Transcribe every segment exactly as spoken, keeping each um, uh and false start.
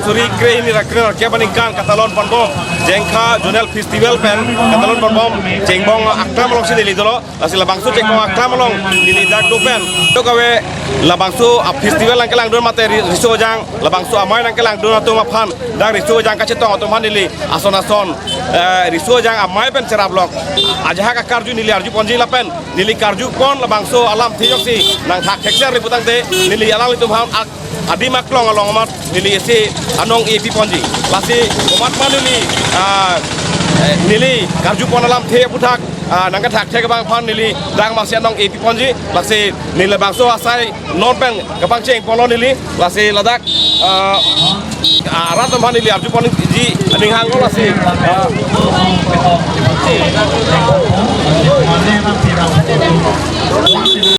Suri kre hini ra kre ra kep aningkan katalon ponbom Jengkha Zonal Festival pen katalon ponbom chengbong aklam alongsi neli dolo. Lasi labangso chengbong aklam along neli dak do pen, to kave labangso a festival nangkelangdun mate ri-, riso ajang, labangso amei nangkelangdun atum aphan, dak riso ajang kachetong atum aphan neli ason ason, eh, riso ajang amei pen cherap lok ajahak akarju neli arju ponji lapen neli karju pon labangso alamthe ajoksi nangthak thekser ri putangte neli alanglitum aphan ak-, adim aklong along amat neli isi anong-e pi ponji. Lasi komat ma neli, ah, eh, neli karju pon alamthe aputhak, ah, nangkethak thek abang aphan neli dak masi anong-e pi ponji. Lasi neli labangso asai non pen kapangcheng ponlo neli. Lasi ladak, ah, ah, rat atum aphan neli arju ponji aning hanglo lasi,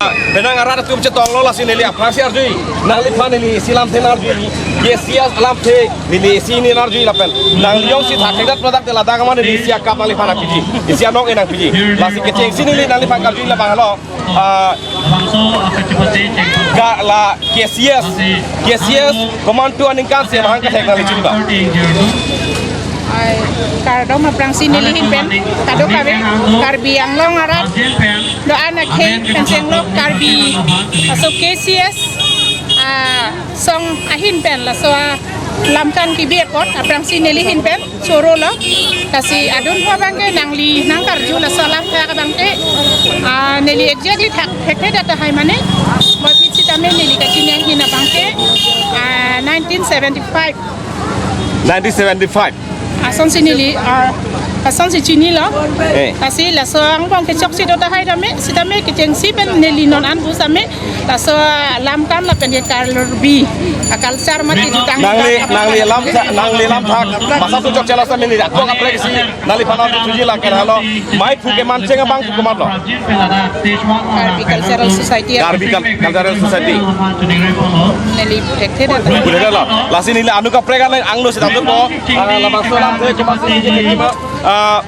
ah, penang arat atum chetonglo lasi neli aphrangsi arju. Nangliphan neli isi lamthe nangarju. K C S alamthe neli isi neli nangarju lapen nangli jongsi thak thekdat prodakte ladak ma neli isi akap nangliphan nangpiji. Isi anong-e nangpiji. Lasi kechengsi neli nangliphan karju labang helo. Ah, ga la K C S, K C S komantu aningkan si amahang kethek nangli chunba. Ai, kardom aphrangsi neli ahin pen, kadokave Karbi Anglong arat do-an akhei pen chenglok Karbi aso K C S, ah, song ahin pen laso alam kan pibi apot aphrangsi neli ahin pen choro lo. Lasi adun ho abangke nangli nangkarju laso alam thak abangke, ah, neli exactly thak thekthedet tahai mane. Bapit sitame neli kachini ahin abangke, ah, nineteen seventy-five. Nineteen seventy-five. Asonsi neli, ah, asonsi chinilo. Eh. Lasi laso angbong kechoksi do tahai tame, sitame kechengsi pen neli non an bu same, laso alam kan lapen ke Karbi aculture mati jutang. Nangli, nangli alam tha-, nangli alam thak masa tu chokche laso neli dak kaprek si nangliphan arju thuji lake helo. Maiphu kemancheng abang pu komatlo? Karbi Cultural Society. Karbi Cul-, Cultural Society. Neli thekthe dak. Boleh dah lah. Lasi neli anu kaprek an angno si tangtung po. Ah, labangso alamthe komatsi neli thek ma. Ah,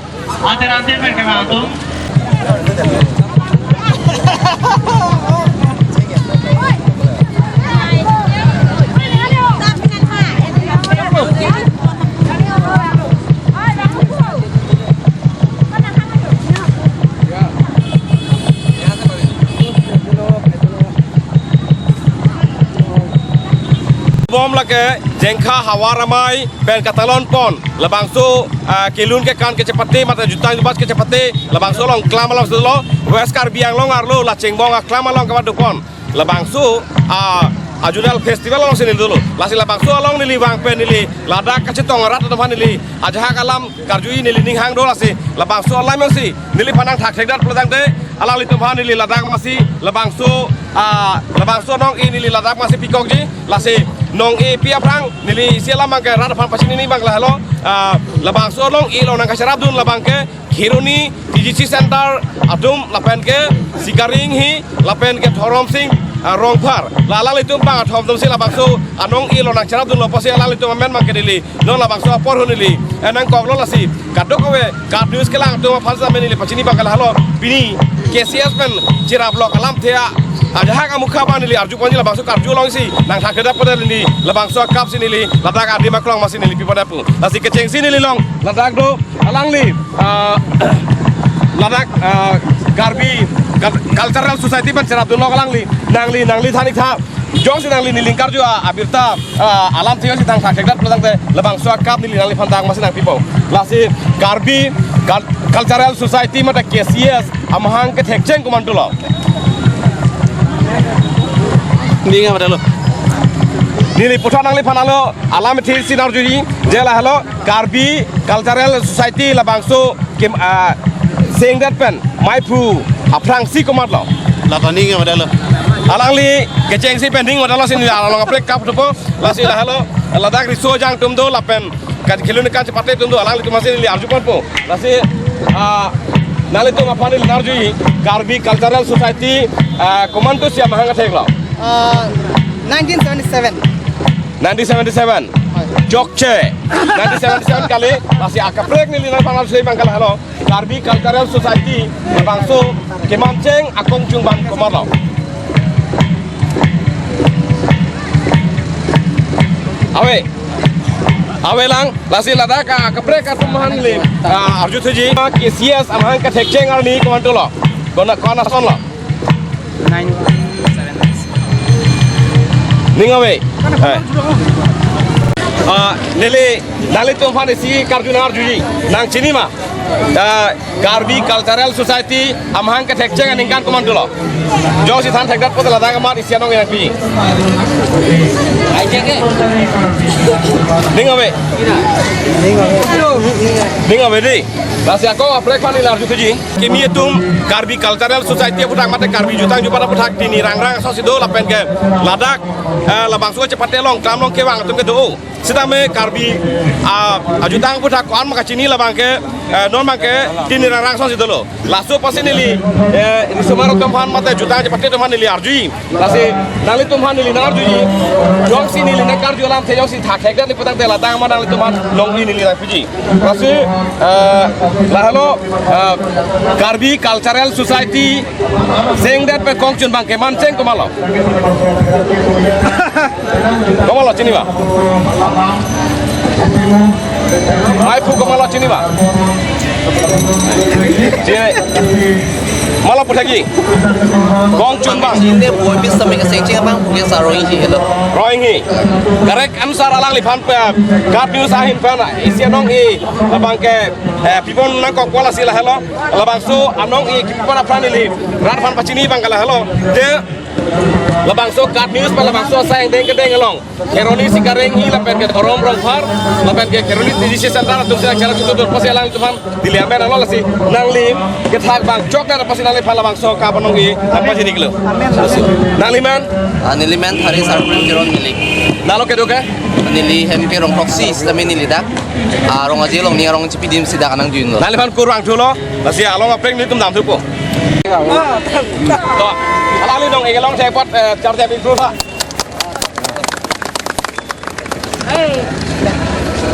bom lake Jengkha Havar Amei pen katalon pon labangso, ah, kelun kekan kechepate mate jutang jubat kechepate labangso along klam alongsi dolo, West Karbi Anglong arlo la chengbong aklam along kebat do pon labangso, ah, a Zonal Festival alongsi neli dolo. Lasi labangso along neli vang pen neli ladak kachetong arat atum aphan neli ajahak alam karju neli ning hang do lasi labangso alam si neliphan nangthak thekdat pulotangte alanglitum aphan neli ladak masi labangso, ah, labangso anong-e neli ladak masi pikokji. Lasi anong-e pi aphrang neli isi alam abangke rat aphan pachinine abang lahelo, ah, labangso anong-e along nangkacherapdun labangke Kheroni T G C Center atum lapen ke Sikaring hi lapen ke Dhoromsing, ah, Rongphar. La alanglitum bang athom atumsi labangso anong-e along nangcherapdunlo pusi alanglitum amen abangke neli non labangso apor ahut neli, eh, nangkoklo lasi kadokave KAT News kelang atum aphan sitame neli pachini abangke lahelo, pini K C S pen cherap lok alamthe ajahak amukha abang neli arju ponji labangso karju alongsi nangthak thekdat pon neli labangso akap si neli ladak adim aklong masi neli pi pon pu. Lasi kechengsi neli along ladak do alangli, ah, ladak, ah, Karbi Cul-, Cultural Society pen cherapdunlo alangli, nangli, nangli thanik tha. Jongsi nangli neli ning karju a, abirta, ah, alamthe jongsi nangthak thekdat pulotangte labangso akap neli nangliphan dak masi nangpipo. Lasi Karbi Cul-, Cultural Society mate K C S amahang kethekcheng komantulo? Ning apa dalo? Neli puthot nangliphan alo alamthe si nangarjuji, je lahelo Karbi Cultural Society labangso kem, ah, sengdet pen maiphu aphrangsi komatlo? Lata ning apa dalo? Alangli kechengsi pen ning apa dalo si neli along kaprek kap thupo. Lasi lahelo ladak riso ajang atum do lapen kan kelun kekan chepate atum do, alanglitum masi neli arju ponpo. Lasi, ah, nanglitum aphan neli nangarju Karbi Cultural Society, ah, komantu si amahang atheklo? Ah, nineteen seventy-seven. Nineteen seventy-seven. Chokche. Nineteen seventy-seven kali, lasi akaprek neli nangphan arju abangke lahelo, Karbi Cultural Society labangso kemancheng akongchung abang komatlo? Ave. Avelang, lasi ladak akaprek atum aphan neli, ah, arjuthuji, K C S amahang kethekcheng arni komantulo. Kona, kona sonlo. Nineteen seventy. Ning ave. Eh. Ah, neli, nanglitum aphan isi karju nang arjuji. Nangchini ma? Ah, Karbi Cultural Society amahang kethekcheng aningkan komantulo. Jongsi than thekdet pote ladak amat isi anong-e nangpi. Ning ave. Ning ave dei. Lasi ako akaprek aphan neli arjuthuji. Kimi atum Karbi Cultural Society aphuthak mate Karbi Jutang Jupat aphuthak Tini Rangrang asonsi do lapen ke ladak, eh, labangso chepate along, klam along kevang atum ke do. Sitame Karbi, ah, ajutang aphuthak ko-an ma kachini labang ke, eh, non abang ke Tini Rangrang asonsi dolo. Laso apotsi neli, eh, risomar atum aphan mate jutang chepate atum aphan neli arjuji. Lasi nanglitum aphan neli nang arjuji. Jongsi neli nang karju alamthe jongsi thakthek dan ni putangte ladak amat nanglitum aphan nong-e neli nangpiji. Lasi, eh, lahelo, eh, Karbi Cultural Society sengdet pen kongchun abang ke mancheng komatlo? Komatlo chini ma? Maiphu komatlo chini ma? Chini. Matlo puthekji. Kongchun abang. Chini boy bis sampai ke sekcheng abang punya saroi si helo. Roing hi. Correct answer alangliphan pe KAT News ahin pen isi anong-e abang ke, eh, pipon nangkok wala si lahelo. Labangso anong-e kipipon aphan neli rat aphan pachini abang ke lahelo. Je labangso KAT News pen labangso asai angdeng kedeng along Kheroni Sikareng hi lapen ke Dhorom Rongphar lapen ke Kheroni T D C Center atum si nangcharap chutu dur apotsi alanglitum aphan neli amen alo lasi nangli kethak abang chokdet apotsi nangliphan labangso kapanong-e nangpajiriklo. Nanglimen? Ah, nelimen Hari Sarkrim Teron neli. Nalo kedo ke? Neli hem ke Rongthoksi, sitame neli dak, ah, Rong Aje along ni arong chipidim si dak nangdunlo. Nangliphan kurvangthulo, lasi along aprek nelitum damthupo. To, alangli nong-e along thekpot, eh, charjap ingthu tha.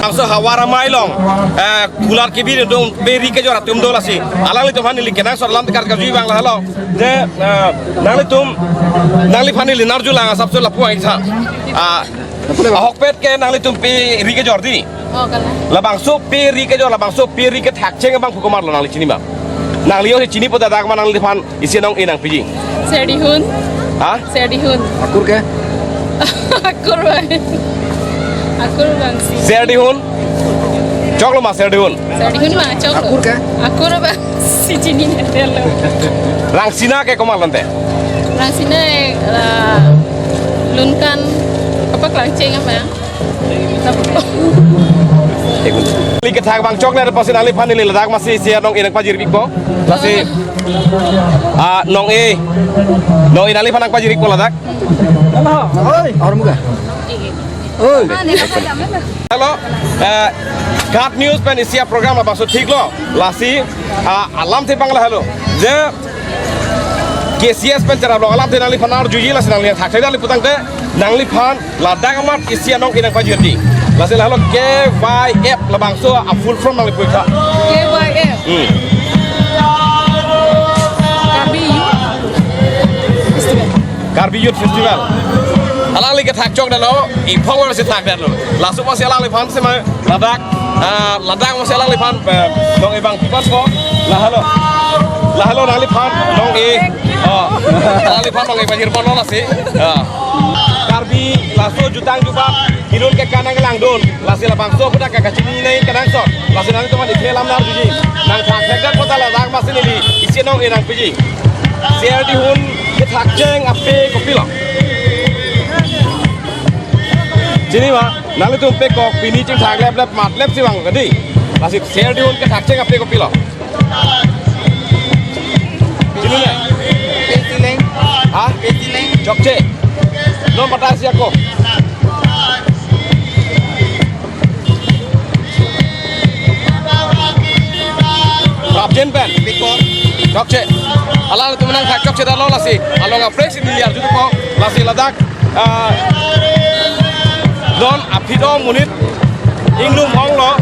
Bangso Hawar amei along, eh, kular kebi dong pe ri kejor atum do lasi. Alanglitum aphan neli kenangsot alam tekar karju abang lahelo. Je, eh, nanglitum, nangliphan neli nang arjulang asapso lapu-an tha. Ah, ahokpet ke nanglitum pe ri kejor dei. Oh, kalang. Labangso pe ri kejor, labangso pe ri kethakcheng abang phu komatlo nangli chini ma? Nangli jongsi chini pote ladak amat nangliphan isi anong-e nangpiji. Serdihun. Ha? Serdihun. Akur ke? Akur bang. Akur bang si. Serdihun. Choklo ma Serdihun? Serdihun ma choklo. Akur ke? Akur bang si chinine telo. Rangsina ke komatlo ante? Rangsina, eh, la lunkan apa kelangcheng apa? Neli kethak abang chokdet apotsi nangliphan neli ladak amatsi isi anong-e nangpajirikpo. Lasi, ah, nong-e, nong-e nangliphan nangpajirikpo ladak. Oi, orang muka. Oi. Hello, eh, KAT News pen isi aprogram labangso thiklo. Lasi, ah, alamthe abang lahelo. Je K C S pen cheraplong alamthe nangliphan arjuji lasi nangli thakthai nangli putangte nangliphan ladak amat isi anong-e nangpajirdi. Lasi lahelo K Y F labangso a full form nangli pu-ik tha. K Y F. Hmm. Karbi Youth Festival. Karbi Youth Festival. Alangli kethak chokdetlo, iphong si thakdetlo. Laso apotsi alangliphan sema ladak, ah, ladak amatsi alangliphan, eh, nong-e abang pipas ko. Lahelo. Lahelo nangliphan nong-e. Oh. Alangliphan nong-e pajir ponlo lasi. Ah. Karbi laso jutang jubat, kilun ke kanang langdun. Lasi labangso kuda kaka chini nai kenangsot. Lasi nanglitum aphan isi alam nang arjuji. Nangthakthek dan pote ladak amatsi neli isi anong-e nangpiji. Serdihun kethakcheng ape kopilo? Chini ma, nanglitum pekok pini chingthak leplep matlepsi vang kadi. Lasi Serdihun kethakcheng ape kopilo? Chinine? Pesi leng. Ha? Pesi leng. Chokche. Non patasi ako. Prapjin pen. Pekok. Chokche. Alangtum nangthak chokchedetlo lasi. Along aprek si neli arjupo. Lasi ladak, ah, non aphi do monit inglum onglo.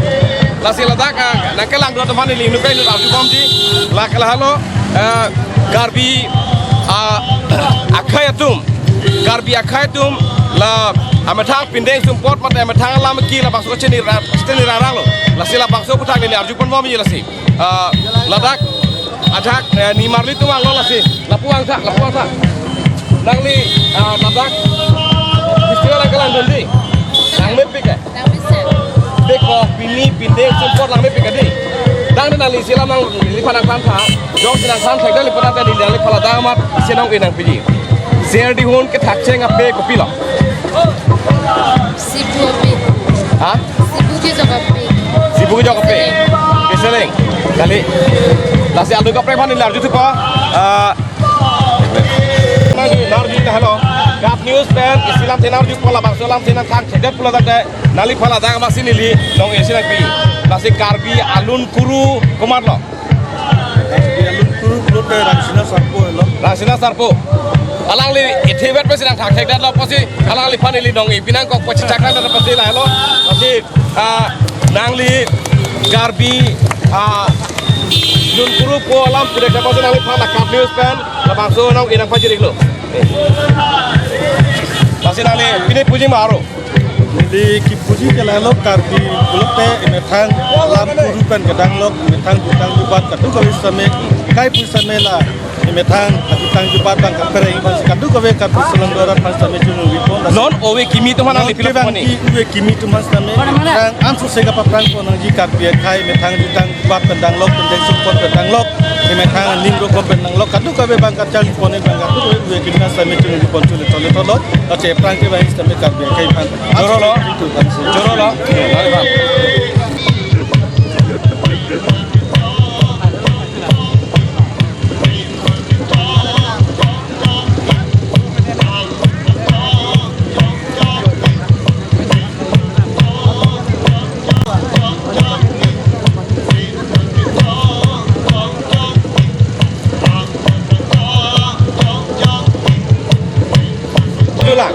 Lasi ladak, ah, nangkelangdun atum aphan neli inut inut arjubomji. Lake lahelo, ah, Karbi, ah, akhei atum. Karbi akhei atum La, amethang pindeng sumpot mate amethang alam ke labangso chini ra, chini rarang lo. Lasi labangso aputhak neli arju ponbom ji lasi. Ah, ladak, ajak, eh, nimarli tum vanglo lasi. Lapu vangtha, lapu vangtha. Nangli, ah, ladak festival nangkelang dunde. Nangmepik ke? Nangmesen. Beko, pini, pindeng sumpot nangmepik ke dei. Tangte nangli isi alam nangliphan nangthan tha. Jongsi nangthan thekdetlo pulote neli nangliphan ladak amat isi nong-e nangpiji. Serdihun kethakcheng ape kopilo? Sibu ape. Ha? Sibu kejok ape. Sibu kejok ape. Peseleng. Kali. Lasi aldu kaprek aphan neli arju thupo. Ah, narju, narju ta helo. KAT News pen isi alamthe narjupo, labangso alamthe nangthan thekdet pulo tangte nangliphan ladak amatsi neli nong-e si nangpi. Lasi Karbi alun kuru komatlo? Karbi alun kuru pulote Rangsina Sarpo helo. Rangsina Sarpo. Alangli ithivet pensi nangthan thekdetlo pusi alangliphan neli nong-e pinangkok pusi chakran pusi lahelo. Lasi, ah, nangli Karbi, ah, alun kuru pu alam pudek pusi nangliphan la KAT News pen labangso nong-e nangpajir-iklo. Lasi nangli pini puji ma aro? Neli kipuji ke lahelo, Karbi pulote emethang alam kuru pen kedanglok, emethang jutang jubat kadokave sitame, kai pu sitame la emethang jutang jubat abang kapereng abang si kadokave Karbi Anglong arat aphan sitame chunwi pon. Non ove kimi atum aphan nangli pilo kevang poni? Ki ove kimi atum aphan sitame, emethang ansose kapaprang pon nangji, Karbi akhei emethang jutang jubat pen danglok, pindeng sumpot pen danglok, emethang aning rokom pen danglok, kadokave abang kacharli pon abang kadokave ove kimi aphan sitame chunwi pon chule tole tolo, kacheprang ke abang sitame Karbi akhei aphan. Jorolo. Jorolo. Tulang.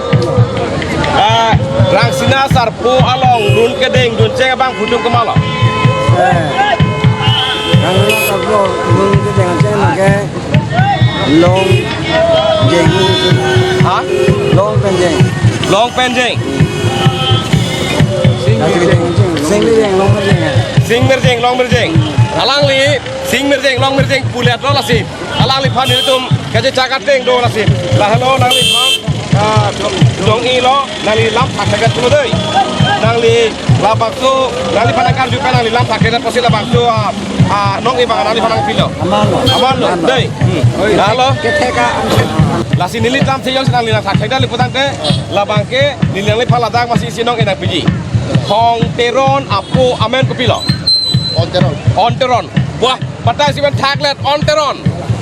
Ah, Rangsina Sarpo along lun kedeng duncheng abangphu atum komatlo? Eh. Rangsina Sarpo lun kedeng duncheng lake Long Jeng. Ha? Long Penjeng. Long Penjeng. Sing Mirjeng, Long Mirjeng. Sing Mirjeng, Long Mirjeng. Alangli Sing Mirjeng, Long Mirjeng puletlo lasi alangliphan nelitum kachechak ateng do lasi. Lahelo nangliphan, ah, dong, dong-ilo, nangli lam thakthak pulo dei. Nangli labangso, nangliphan nangkarju pen nangli lam thakthak pusi labangso, ah, ah, nong-e abang nangliphan nangpilo? Aman lo. Aman lo, aman lo. Dei. Hmm. Oi, lahelo. Kethek a, amset. Lasi neli lam sejong si nangli nangthakthak dali putangte, labang ke neli nangliphan ladak amatsi isi nong-e nangpiji. Khong Teron apo amen kopilo? Onteron. Onteron. Wah, patai si pen thaklet Onteron.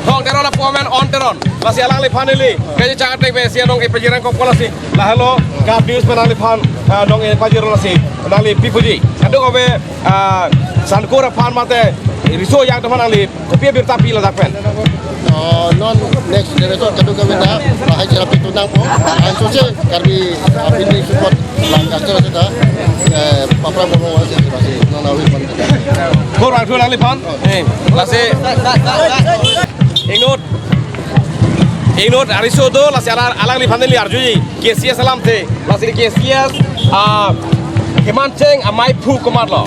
Khong Teron apo amen Onteron. Lasi alangliphan neli kachechak ateng pen isi nong-e pajirang kok lasi. Lahelo KAT News pen nangliphan, ah, nong-e pajir lasi. Nangli pi puji? Kadokave, ah, sangkur aphan mate riso ajang atum aphan nangli kopi abirta pi ladak pen? Oh, non next generation kadokave ta lahai cherap itu nangpo. Ansose Karbi, ah, pindeng sumpot lang kasar seta, eh, paprang bomong wasi, wasi, non awi pon. Kurang dua nangliphan. Eh, lasi inut, inut ariso do, lasi alang, alangliphan neli arjuji. KCS alamthe, lasi KCS, ah, kemancheng amaiphu komatlo?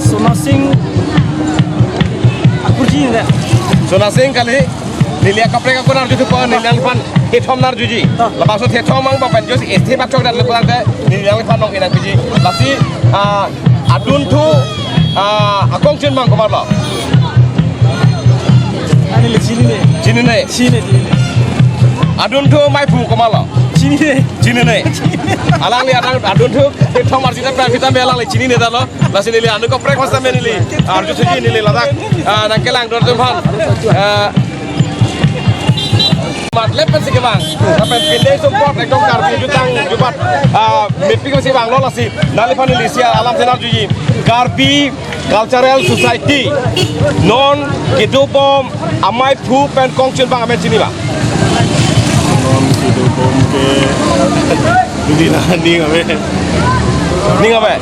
Sona Sing akurji ne. Sona Sing kali, neli akaprek ako narju thupo, neli nangliphan kethom narjuji. Labangso kethom abang bapen jos este bak chok dan lepas te, neli nangliphan nong-e nangpiji. Lasi, ah, adunthu, ah, akongchun abang komatlo? Ani le chinine. Chinine. Chinine, chinine. Adunthu amaiphu komatlo? Chinine. Chinine. Alangli adang adunthu kethom arjuji ta pran pitam alangli chinine talo. Lasi neli anu kaprek mas tamen neli arju thuji neli ladak, ah, nangkelang dor atum aphan. Ah, mat lepen si kevang. Lapen pindeng sumpot ekdom Karbi jutang jubat, ah, mepik si vanglo lasi. Nangliphan neli isi alamthe narjuji. Karbi Cultural Society non kedobom amaiphu pen kongchun abang amen chini ma? Non kedobom ke dina ning amen. Ning ave.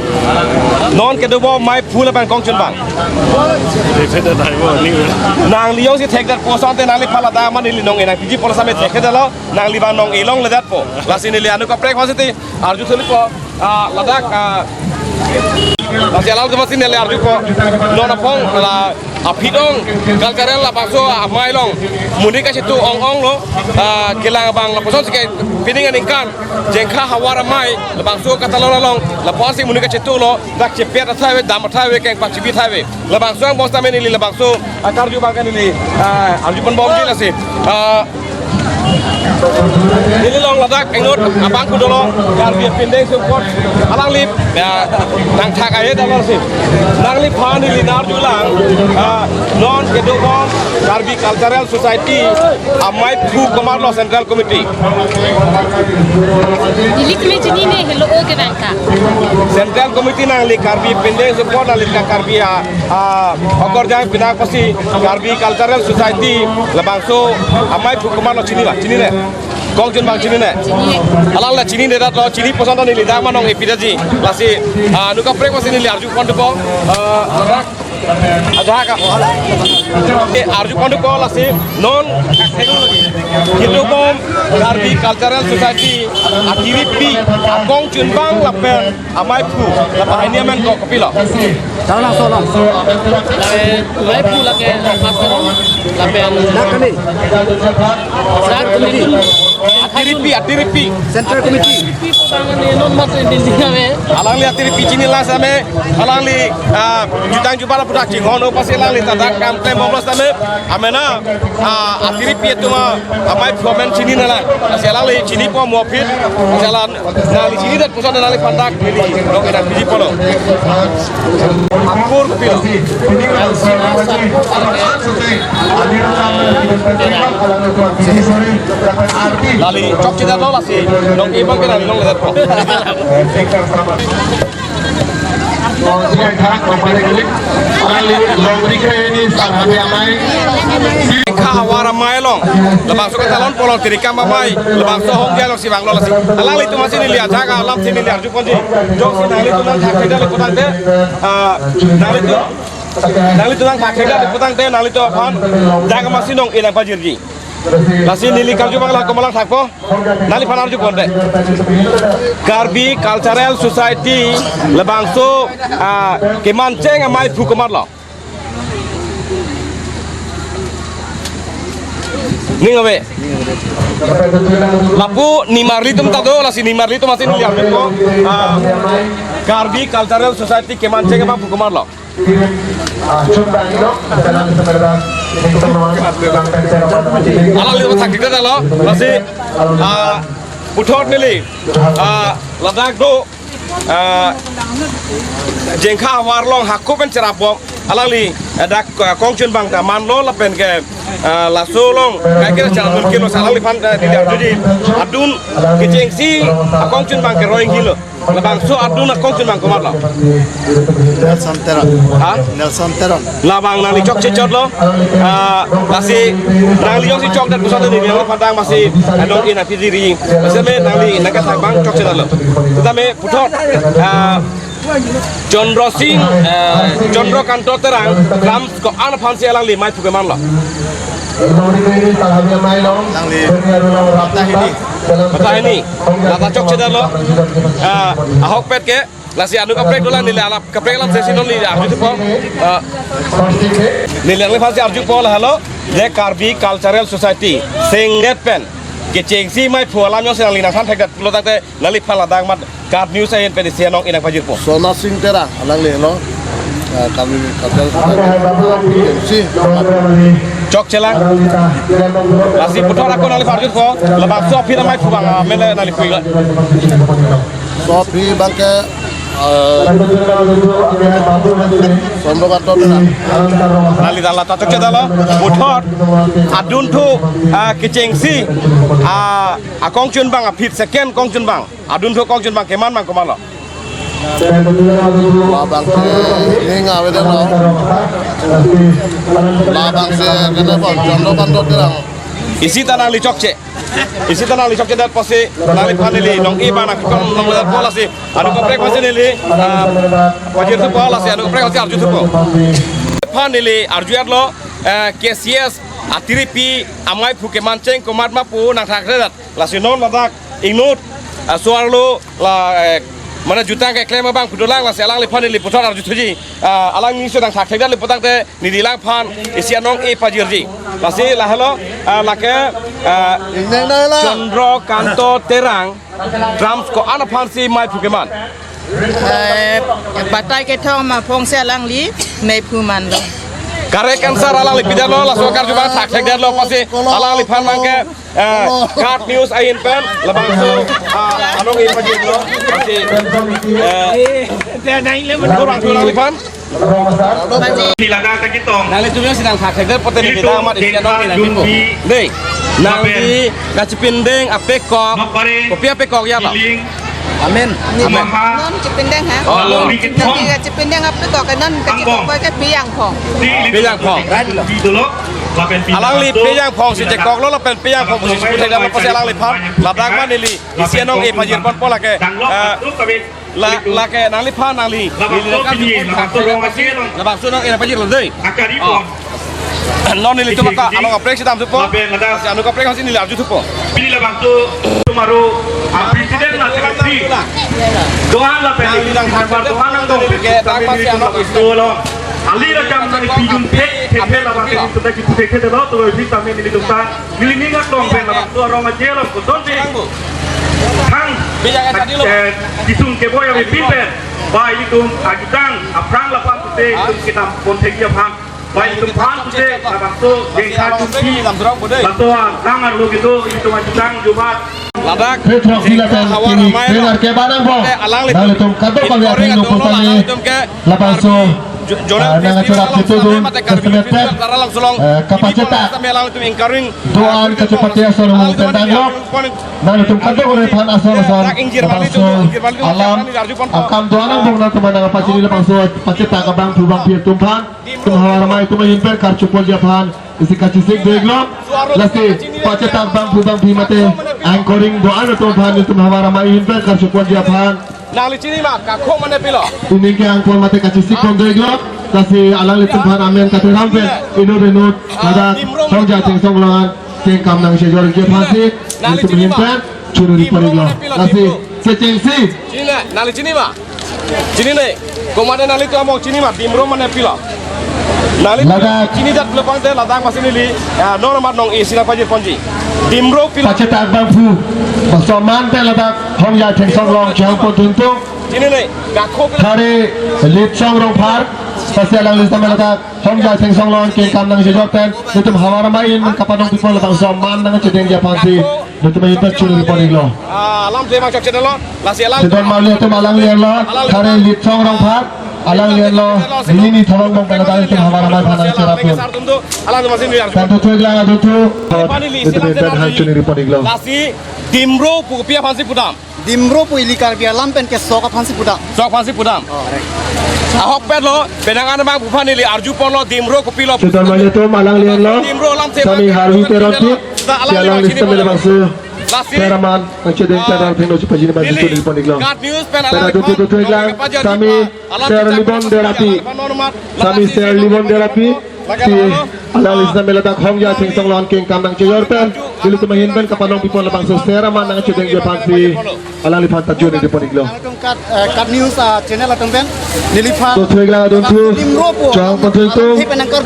Non kedobom amei aphu lapen kongchunbang. Thekthedet hai bo, ning ave. Nangli jongsi thekdet puson te nangliphan ladak amat neli nong-e nangpiji pulo same thekthedetlo. Nangli abang nong-e longledetpo. Lasi neli anu kaprek aphansi arju thulipo. Ah, ladak, ah, lasi alang atum aphansi neli arjupo. Non aphong la aphi dong cultural labangso amei along monit kachetu ong-onglo, ah, kelang abang lapuson si ke pining aningkan Jengkha havar amei labangso katalon along lapuson si monit kachetulo, dak chepet athai ave, dam athai ave, keng pachibi athai ave. Labangso angbong setame neli labangso akarju abang ke neli, ah, arju ponbomji lasi. Ah, neli along ladak inut abang kedo dolo, Karbi Pindeng Sukot, alangli, ya, nangthak aye dolo si. Nangliphan neli nang-arjulang, ah, non kedobom Karbi Cultural Society amei aphu komatlo Central Committee. Neli tame chinine, helo o ke bangka. Central Committee nangli Karbi Pindeng Sukot nangli ka Karbi a, ah, okorjang pinak apotsi Karbi Cultural Society labangso amei aphu komatlo chini ba, chinine? Kongchunbang chinine? Chinine. Alangli chinidetlo, chini puson ta neli dak amat nong-e pidetji. Lasi, ah, anu kaprek aphansi neli arju ponpo. Ah, ladak. Ajak ka. Eh, arju ponpo lasi non kedobom Karbi Cultural Society atiripi akongchunbang lapen amei aphu lapen ini amen ko kopilo? Talang solong. Lapen amei aphu lake Mas Teron, lapen dak kali. Dak kali. Atiripi, atiripi. Central Committee. Atiripi pu bang ne non mat din dia me. Alangli atiripi chinilang same, alangli, ah, jutang jubala pudak chinghon apotsi alangli ta dak kam klembomlo same. Amena, ah, atiripi atum amei aphu amen chinine lang. Lasi alangli chinipo mo aphi. Jalan nangli chinidet puson nangliphan dak neli nong-e nangpiji pulo. Akur pilo. Nangli chokchedetlo lasi nong-e abang ke nangli longledetpo. Jengkha havar amei along labangso katalon pulo, tirikam amei, labangso ahong dia alongsi vanglo lasi. Alanglitum aphansi neli ajak alamsi neli arju ponji. Jongsi nanglitum nangthakthedetlo putangte, ah, nanglitum, nanglitum nangthakthedetlo putangte, nanglitum aphan dak amatsi nong-e nangpajirji. Lasi neli karju abang la komat lang thakpo. Nangliphan arju ponte. Karbi Cultural Society labangso, ah, kemancheng amei aphu komatlo? Ning ave. Lapu nimarlitum ta do, lasi nimarlitum aphansi neli arjupo. Ah, Karbi Cultural Society kemancheng amei aphu komatlo? Alangli thakthedetlo, lasi, ah, puthot neli, ah, ladak do, ah, Jengkha havar along hako pen cherapbom, alangli, ah, dak, ah, kongchunbang ta manlo lapen ke, ah, laso along kaiketa cherapdun kilo, alangliphan, ah, neli arjuji, adun kechengsi akongchunbang ke roi helo. Labangso adun akongchunbang komatlo? Nelson Teron. Ha? Nelson Teron. Labang nangli chokche chotlo. Ah, lasi nangli jongsi chokdet puson neli nangliphan dak amatsi nong-e nangpiji. Lasi me nangli nangkathak abang chokchedetlo. Setame puthot, ah, Chandra Sing, eh, Chandra Kanto Terang, Ram ko-an aphansi alangli amei aphu kemanlo? Alangli patah hini. Patah hini. Lata chokchedetlo. Ah, ahokpet ke. Lasi anu kaprek dolang, neli alap kaprek alam sesi non neli arjupo. Ah, neli nangliphansi arjupo lahelo. Je Karbi Cultural Society sengdet pen kechengsi amei aphu alam jongsi nangli nangthan thekdet pulo tangte, nangliphan ladak amat KAT News ahin pen isi nong-e nangpajirpo. Sona Sing Terang, alangli lo. Ah, kami kami si. Chokchelang. Lasi puthot ako nangliphan arjupo. Labangso aphi amei aphu abang, ah, mele nangli puilo. So aphi abang ke, ah, Chandra Kanto Terang. Nangli dak lata chokchedetlo. Puthot adunthu, ah, kechengsi, ah, akongchunbang aphi second kongchunbang. Adunthu kongchunbang keman abang komatlo? Labang ke ning avedetlo. Labangsi kene bon Chandra Kanto Terang. Isi ta nangli chokche. Isi ta nangli chokche dat pusi, nangliphan neli nong-e abang nangkok nong-e dat pu lasi, anut kaprek aphansi neli, ah, pajir thupo lasi, anut kaprek aphansi arju thupo. Phan neli arju-etlo, eh, K C S atiripi amaiphu kemancheng komat ma pu nangthakre dat. Lasi non ladak inut, ah, so-arlo la, eh, mane jutang keklem abang pu dolang lasi alangliphan neli puthot arju thuji, ah, alangli si nangthakthek dat le putangte neli alangphan isi anong-e pajirji. Lasi lahelo, ah, lake, ah, Chandra Kanto Terang, drums ko-an aphansi maiphu keman? Eh, batai kethom aphongsi alangli maiphu manlo. Correct answer alangli pidetlo, laso karju abang thakthek detlo pusi alangliphan abangke, eh, KAT News ahin pen labangso, ah, anong-e pajirlo pusi, eh, kurang kurang liphan. Pajir. Nangli tumyo si nangthakthek det pote neli ta amat isi anong-e nangpipo. Dei, nangli kachipindeng apekok, kopi apekok ya lo? Amen. Amen. Non chipindeng ha? Oh, non. Nangli kachipindeng apekok, non kachipindeng ke piyang phong. Piyang phong. Alangli piyang phong si chekoklo lapen piyang phong si chekoklo pusi alangliphan ladak ma neli isi anong-e pajir ponpo lake. Eh, la, lake nangliphan nangli, neli ladak labangso anong-e pajirlo dei. Oh. Non nelitum aka anut kaprek si dam thupo. Lasi anut kaprek aphansi neli arju thupo. Pini labangso tumaro, ah, president na sekretari. Do-an lapen nangli nang thakthek det doan nangdong. Ke dak pasi anong-e labangso lo. Ali rajam nang pidun thekthek labangso nelitum ta kipu thekthek lo, to isi tame nelitum ta neli ning aklong pen labangso arong aje lo koson si. Thang. Pejang tadi lo. Eh, kisung keboi ave pin pen. Ba ilitum ajutang aphrang laphan pute ilitum kedam ponthekji aphan. Ba ilitum aphan pute labangso jengkha jumpi. Laso alang arlo kedo ilitum ajutang jumat. Ladak Petro jengkha Silakan havar kini amei lo. Dengar ke barang po. Te alanglitum. Nangtum kadokave athengno putame. Alanglitum ke labangso Jo-, Jonan ah, nang Festival acara along itu sampai dun, mate Karbi kesemet Festival tet, acara along selong. Eh, kapacetak. Sampai alanglitum anchoring. Doan kachepate asor mung tentang lo. Nangtum kadokave aphan asor asor. Dak ingjir balik labangso itu, ingjir balik itu, alam, arju pon. Akam doan angbong nangtum nangpachini labangso pacetak abangphu bangphi atum aphan. Itum havar amei atum ahin pen karchupolji aphan isi kachesik deglo. Lasi pacetak bangphu bangphi mate anchoring doan atum aphan itum havar amei ahin pen karchupolji aphan. Nangli chini ma, Kakho mane pilo? Ining ke angkon mate kachesik pon deglo. Lasi alanglitum aphan amen katheram pen inut inut ladak Hongjai Thengsong along kengkam nangchejorji aphansi nangli itum chini ahin ma? Pen choningri pon-iklo. Dimro mane pilo, lasi dimro? Kechengsi. Chini na, nangli chini ma? Chini ne, komat nanglitum among chini ma, Dimro mane pilo? Nangli ladak chini dat pulo tangte ladak pasi neli, ya, non amat nong-e si nangpajir ponji. Dimro pilo? Pacetak bangphu, bangso aman pen ladak Hongjai Thengsong along chehang pon duntu. Chini ne, Kakho pilo? Thare Litsong Rongphar, pasi alangli sitame ladak Hongjai Thengsong along kengkam nangchejor pen, itum havar amei ahin kapanong pipo labangso aman nangchedengji aphansi. Itum ahin pen choningri pon-iklo. Ah, alamthe mangchok channel lo. Lasi alang. Sidon mali atum alanglelo. Thare Litsong Rongphar. Alanglelo. Nini thorong bong pen ladak itum havar amei aphan nangcherap pon. Alang masih ni. Pen dothu iklang adothu. Itum ahin pen han choningri pon-iklo. Lasi Dimro pu kopi aphansi pudam? Dimro pu ili Karbi alam pen ke sok aphansi pudam. Sok aphansi pudam. Oh, right. Ahokpet lo, penang an abangphu aphan neli arju ponlo, Dimro kopilo. Sidon mali atum alanglelo. Dimro alamthe. Sami Harvi Teronpi. Alangli sitame labangso. Lasi. Seraman, nangchedeng, ah, chedeng athengno chepajini basi neli choningri pon-iklo. KAT News pen alang. Pen dothu iklang, sami Ser Libon Derapi. Sami Ser Libon Derapi. Si alangli sitame ladak Hongjai Thengsong along kengkam nangchejor pen, ilitum ahin pen kapanong pipo labangso seraman nangchedengji aphansi alangliphan ta choningri pon-iklo. KAT, eh, KAT News, ah, channel atum pen neliphan. Dothu iklang adothu. Dimro pu. Chehang pon duntu.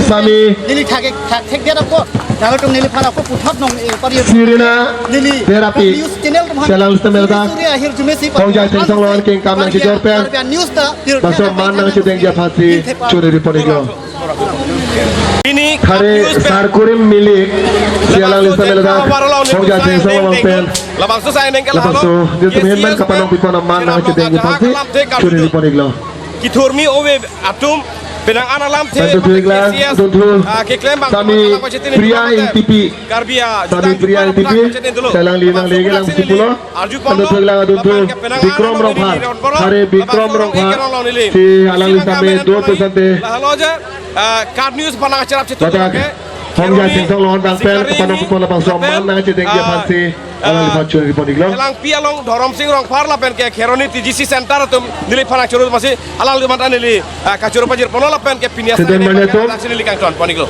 Sami. Neli thak, thakthek det ako. Nangtum neliphan ako puthot nong-e pari. Sirina. Neli Derapi. KAT News channel atum aphan. Si alangli sitame ladak. Suri ahir jumesi pa. Hongjai Thengsong along kengkam nangchejor pen. Karbi News ta. Bangso aman nangchedengji aphansi choningri pon-iklo. Ini thare Sarkurim Milik, si alangli sitame ladak Hongjai Thengsong along pen. Labangso sai neng ke labangso, lahelo. Itum ahin pen kapanong pipo aman nangchedengji aphansi choningri pon-iklo. Kithurmi ove atum, penang an alamthe. Pen dothu iklang, K C S, dothu, ah, keklem bang, sami Priya Ingtipi. Karbi, ah, sami Priya Ingtipi. Si alangli nangle kelang si pulo. Arju pon. Pen dothu iklang adothu, Bikrom Rongphar. Thare Bikrom Rongphar. Si alangli sitame do pesante. Lahelo aja, ah, KAT News aphan nangcherap chetu. Ladak. Oke. Hongja Singtong Longhon abang pen kapanong pon labangso aman nangchedengji aphansi alangliphan choro pon-iklo. Kelangpi along Dhorom Sing Rongphar lapen ke Kheroni T G C Center atum neliphan nangchoro masi alangliphan ta neli, ah, kachoro pajir ponlo lapen ke pini asai Student neli manya atum. Neli kangton pon-iklo.